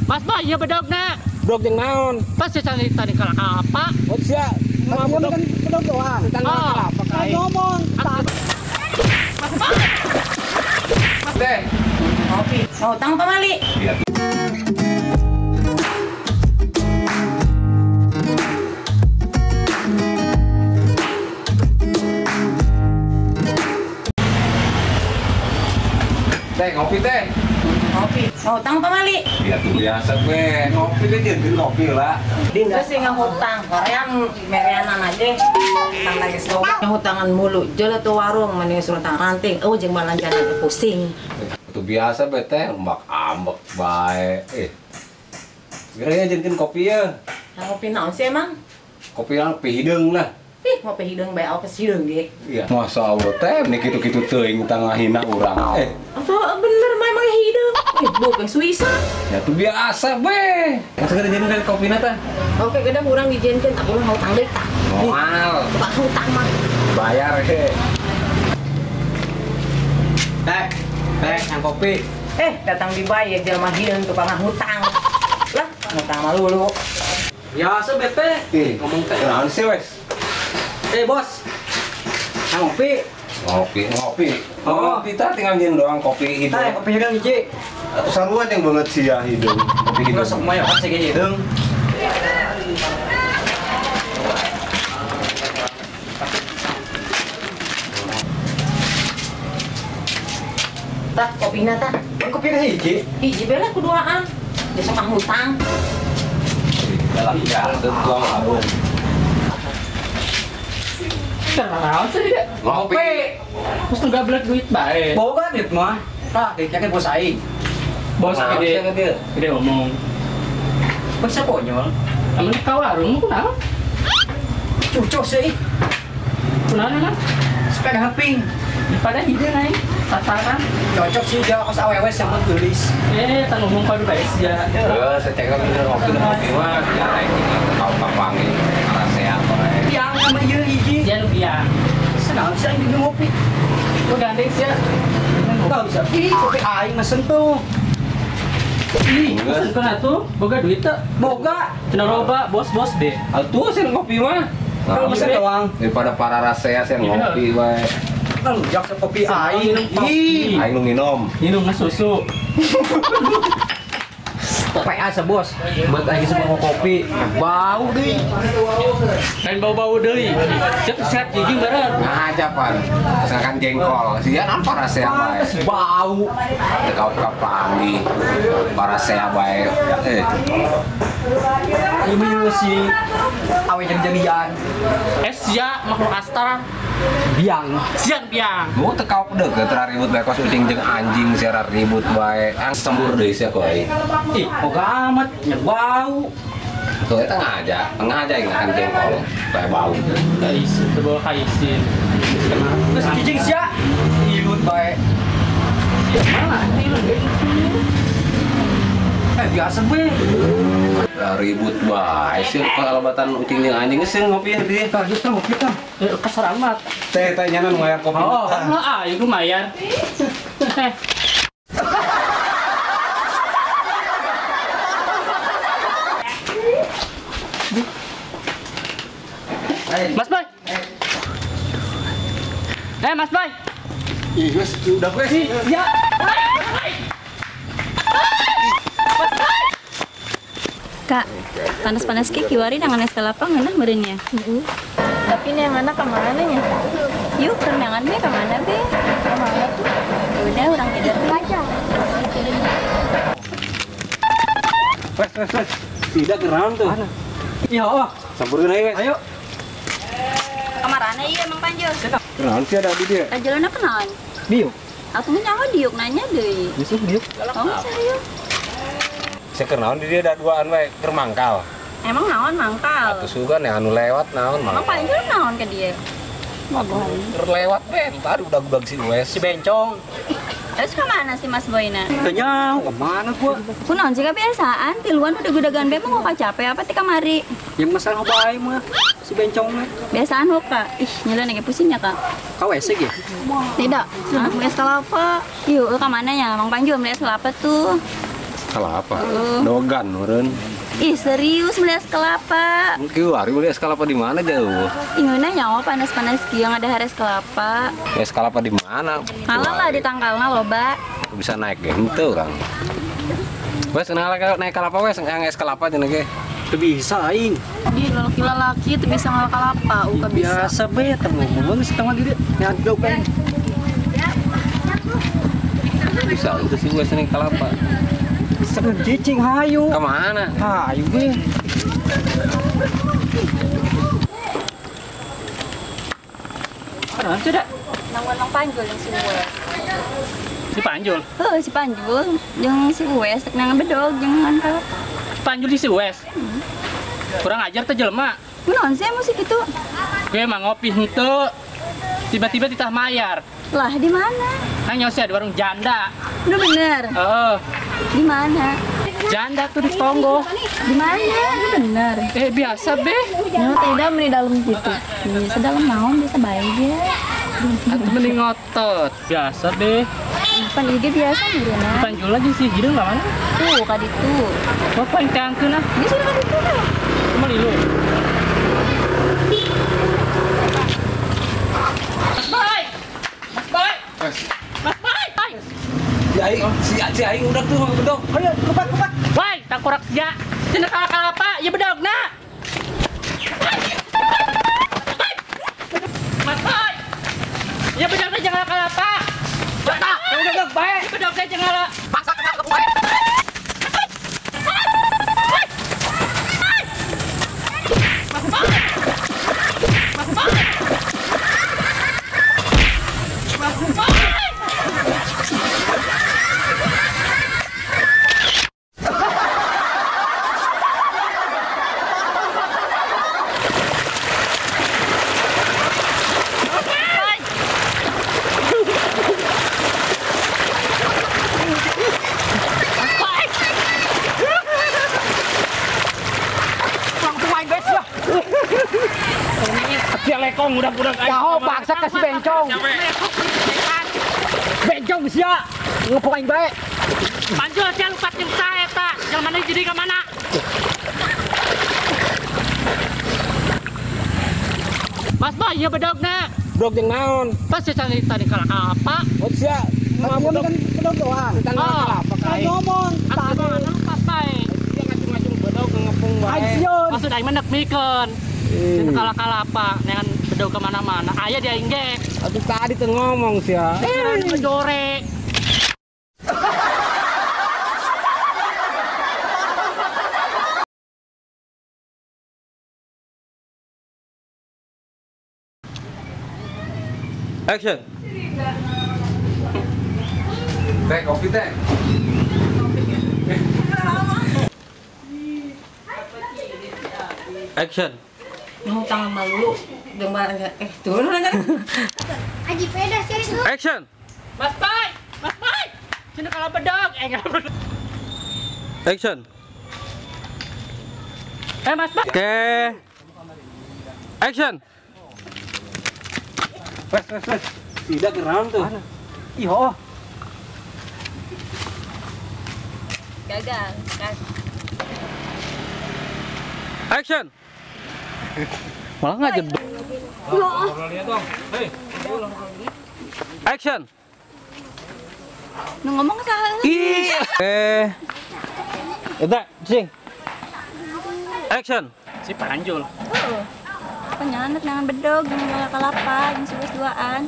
Mas Boy, ieu bedogna. Bedog jeung naon? Pasti tadi tadi kalapa. Oh sia. Mah bedog kan bedog doang. Oh, Kan ngomong. Teh. Ngopi. Mau utang pamali? Iya. Teh, ngopi teh. Ngopi. Mau utang pamali? Iya tuh biasa teh. Ngopi teh jadi ngopi lah. Terus sih ngutang, korean mereanan aja. Utang lagi slow. Hutangan mulu, jala tuh warung mending suruh tang ranting. Oh, jeung balanjaan aja pusing. Itu biasa bete, ambek ambek bae. Kira-kira jadikan kopi ya. Nah, ngopi naon sih emang? Kopi yang hideung lah. Ih, ngopi hideung bae apa sih hideung ge? Iya. Masa Allah teh nih kitu-kitu teuing tangahina urang. Apa bener mah emang hideung? Bukan Suisa. Ya tuh biasa be. Kan segera jadikan kopi na teh. Oke, gede urang dijieunkeun, aku mah hutang deui tah. Moal. Tukang hutang mah. Bayar he. Teh, teh yang kopi. Datang di bae jelema hideung tukang hutang. Lah, hutang mah lulu. Biasa bete. Ngomong teh naon sih wes? Bos. Yang ngopi. Ngopi, ngopi. Oh. Ngopi tah tinggal nyeun doang kopi hideung. Teh kopi hideung hiji. Atuh sarua yang banget sia hideung. Kopi hideung. Terus mah ya sih hideung. Tah, kopina tah. Kopi hiji. Hiji bela kuduaan. Biasa mah hutang. Dalam ya, tuang abung. Naon sih dia? Ngopi. Terus nggak belet duit bae. Boga duit mah. Tah, duitnya kan bos aing. Bos gede. Gede ngomong. Bos konyol. Amun ka warung kunaon? Cucok sih. Kunaon emang? Sepeda haping. Pada hideung aing sasaran. Cocok sih dia kos awewe sama geulis. Tang ngomong padu bae sia. Heeh, secek lagi ngopi ngopi mah ya aing kau kapangi arasea bae. Yang sama ieu hiji. Sia nu biang. Senang sih aing di ngopi. Lu gandeng sia. Enggak bisa. Ih, kopi aing mesen tuh. Ih, mesen kana tuh boga duit teu? Boga. Cenah loba bos-bos deh. Atuh sih ngopi mah. Kalau mesen doang. Daripada para rasea sih ngopi bae. Ngelujak kopi aing. Ih, aing nu nginom. Nginum susu. PA sebos. Buat aing semua kopi. Bau deui. Lain bau-bau deui. Cek sehat gigi meureun. Ngaja pan. Misalkan jengkol. Sia naon parasea bae. Bau. Teu kapanggih. Parasea bae. Ieu mah si awe jadi-jadian. Sia makhluk astral. Biang. Siang biang. Mau teu kaop deuk teu ribut bae kos ucing jeung anjing sia ribut bae. Ang sembur deui sia ku aing. Ih, boga amat nya bau. Tuh eta ngaja, ngaja aing makan jengkol bae bau. Kaisin, teu bawa kaisin. Geus kijing sia. Ilut bae. Ya mana ilut deui. Biasa be. Ribut bae sih kalabatan ucing jeung anjing geus ngopi ya dia. Tah, geus ngopi tah. Kasar amat. Teh teh nya nu mayar kopi. Oh, aing lumayan. Mas Boy. Mas Boy. Ih, geus udah wes. Ya. Kak, panas-panas ke kiwari dengan es kelapa ngeunah meureun nya. Tapi neanganna ka mana nya? Yuk, renangan be ka mana be? Ka mana tuh? Udah urang tidur. Wes, wes, wes. Tidak kenaon tuh. Iya, oh. Sampurkeun aja, wes. Ayo. Kamarana ieu Mang Panjo? Kenaon sih ada di dia? Ajalana kenaon? Diuk. Aku mah nyaho diuk nanya deui. Yusuf diuk. Oh, serius? Saya kenaon di dia ada duaan we keur mangkal. Emang naon mangkal? Atuh sugan yang anu lewat naon Emang mangkal. paling naon ke dia? Keur lewat we, tadi udah-udah si wes. Si bencong. Terus kemana sih Mas Boyna? Teu nyaho kemana gua? Kunaon sih kebiasaan tiluan udah gudagan be mah kok capek apa ti kamari? Yang masalah bae mah si bencong mah. Biasaan kak. Ih, nyela nih pusingnya kak. Ka WC ge? Tidak, sudah beli es kelapa. Yuk, ke mana ya? Mang Panjo beli es kelapa tuh. Kelapa. Dogan meureun. Ih, serius beli es kelapa. Kiwari beli es kelapa di mana jauh? Ih, ngeunah nyawa panas-panas kieu ngadahar es kelapa. Es kelapa di mana? Malah lah di tangkalna loba. Bisa naik ge henteu urang. Wes kenal naik kelapa wes yang es kelapa cenah ge. Teu bisa aing. Di lalaki-lalaki teu bisa ngalah kalapa, uka bisa. Biasa be teu ngomong geus teu di dieu. Nyadok aing. Bisa itu sih wes naik kelapa. Bisa cicing hayu. Ke mana? Hayu ge. Mana sudah? Nang Panjul yang si Uwes. Si Panjul? Heuh, si Panjul jeung si Uwes rek nang bedog jeung ngan kalapa. Panjul di si Uwes. Kurang ajar teh jelema. Kunaon sih musik itu? Gue emang ngopi henteu. Tiba-tiba titah mayar. Lah, di mana? Nang nyose di warung janda. Lu bener? Heeh. Di mana? Janda tuh di Tonggo. Di mana? Lu bener. Biasa be. Nyawa tidak meni dalam gitu. Biasa dalam naon biasa bae ge. Atuh mending ngotot. Biasa be. Pan ieu ge biasa meureunna. Panjul aja sih, hidung ka mana? Tuh, ka ditu. Bapak yang teangkeun ah. Geus udah ka ditu lah. Kumaha lu? Mas Bay! Mas Bay! Mas Bay! Si aing udah tuh bedog. Ayo, kupat kupat. Woi, tangkorak sia. Cenah kalapa, ya bedogna. Mas Bay! Ya bedogna jangan kalapa. Tah, bedog bae. Bedogna jangan paksa kena ke bae. Mas Bay! Mas Bay! Mas Bay! Lekong udah-udah Yaho paksa kasih bencong. Bencong sia. Ngepung aing bae. Panjul sia lupat jeung saha eta. Jeung mana jadi ka mana? Mas Boy, ieu bedogna. Bedog jeung naon? Pas sia tadi tadi kalapa. Oh sia. Mau kan bedog doang. Oh, kalapa ka aing. Ngomong. Tadi lupat bae. Sia ngacung-ngacung bedog ngepung bae. Maksud aing mah nek mikeun. Cenah kalapa neangan bedog ke mana-mana. Aya di aing ge. Atuh tadi teu ngomong sia. Jore. Action. Teh kopi teh. Action. Ngutang sama lu, jeung turun kan. Aji peda sih itu. Action. Mas Bay, Mas Bay. Cenah kalah bedog, enggak bedog. Action. Mas Bay. Oke. Action. Wes wes wes. Tidak geram tuh. Ih, oh. Gagal. Action. Malah nggak jedok. Hei. Action. Nu ngomong saha? Ih. Udah, cing. Action. Si Panjul. Heeh. Penyanak nangan bedog jeung kalapa jeung si Uwes duaan.